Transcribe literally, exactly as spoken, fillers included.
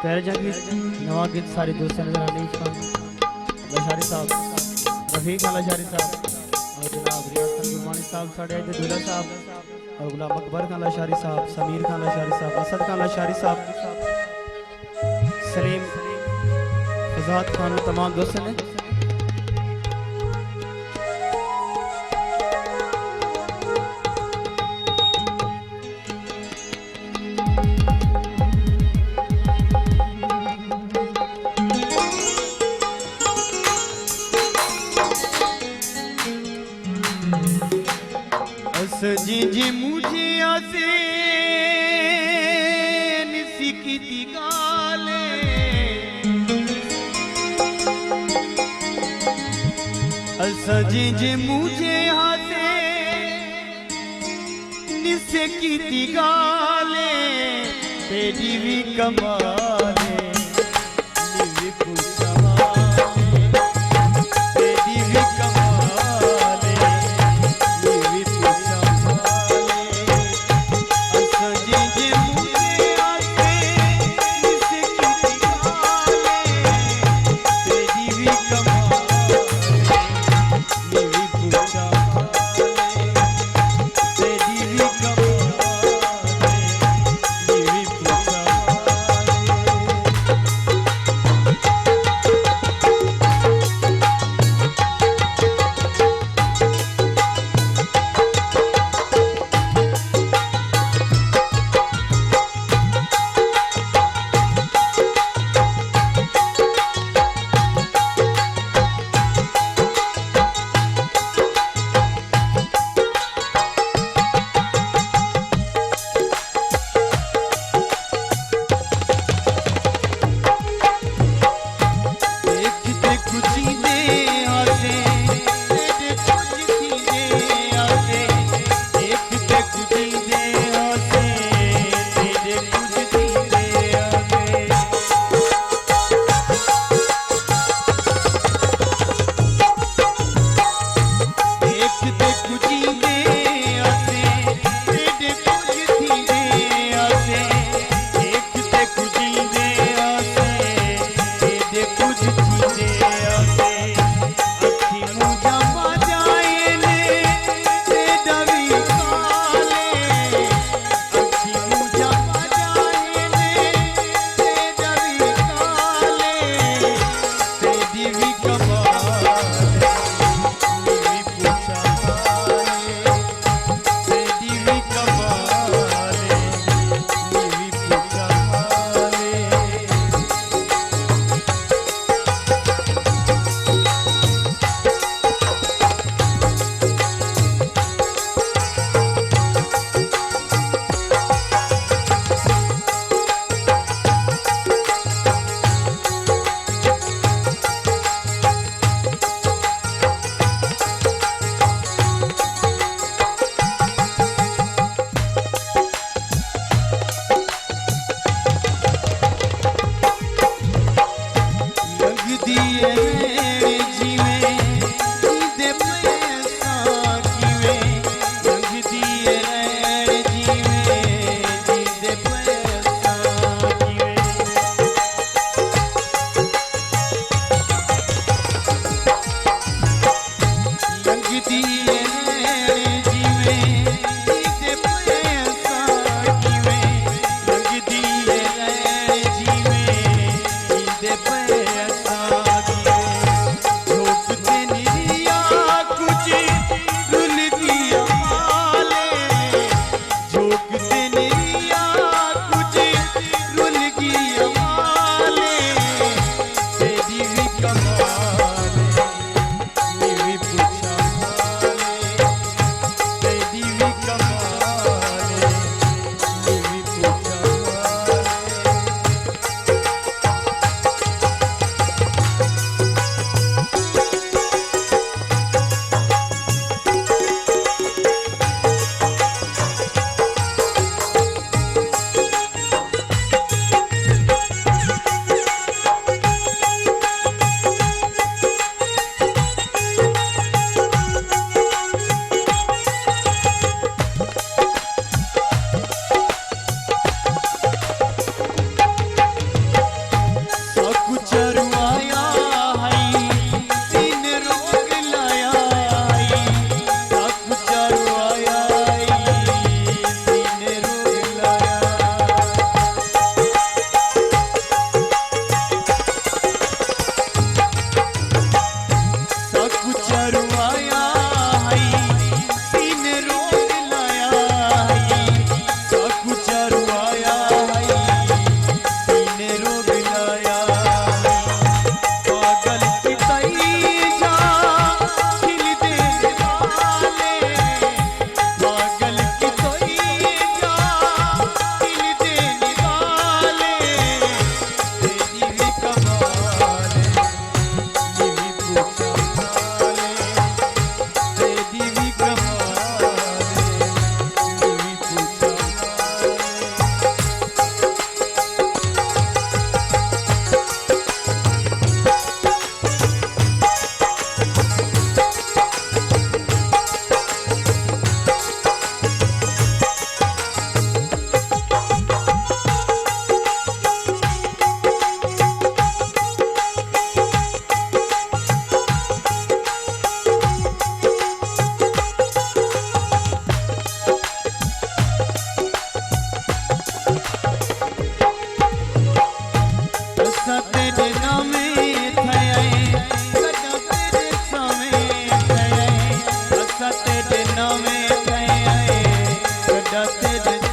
پہلے جنگ وچ نواں گیت سارے دوستاں نظر آنے عرفان لاشاری صاحب، رفیق خان لاشاری صاحب، اور جناب ریاض خان گرمانی صاحب، ساڈے اج دے دولہا صاحب، اور غلام اکبر خان لاشاری صاحب، سمیر خان لاشاری صاحب، اسد خان لاشاری صاحب، سلیم فضاحت خان، تمام دوستاں نے۔ اساں جیں جیں مونجھے ہاسے، نسی کیتی ڳالھ۔ اساں جیں جیں مونجھے ہاسے، نسے کیتی ڳالھ، تیݙی وی کمال اے، نی وی پچھاں حال اے، تیݙی وی کمال اے، نی وی پچھاں حال اے۔ اساں جیں جیں مونجھے ہاسے، نسے کیتی ڳالھ اے، تیݙی وی کمال اے، نی وی پچھاں حال اے، تیݙی وی کمال اے، نی وی پچھاں حال اے۔ تیݙے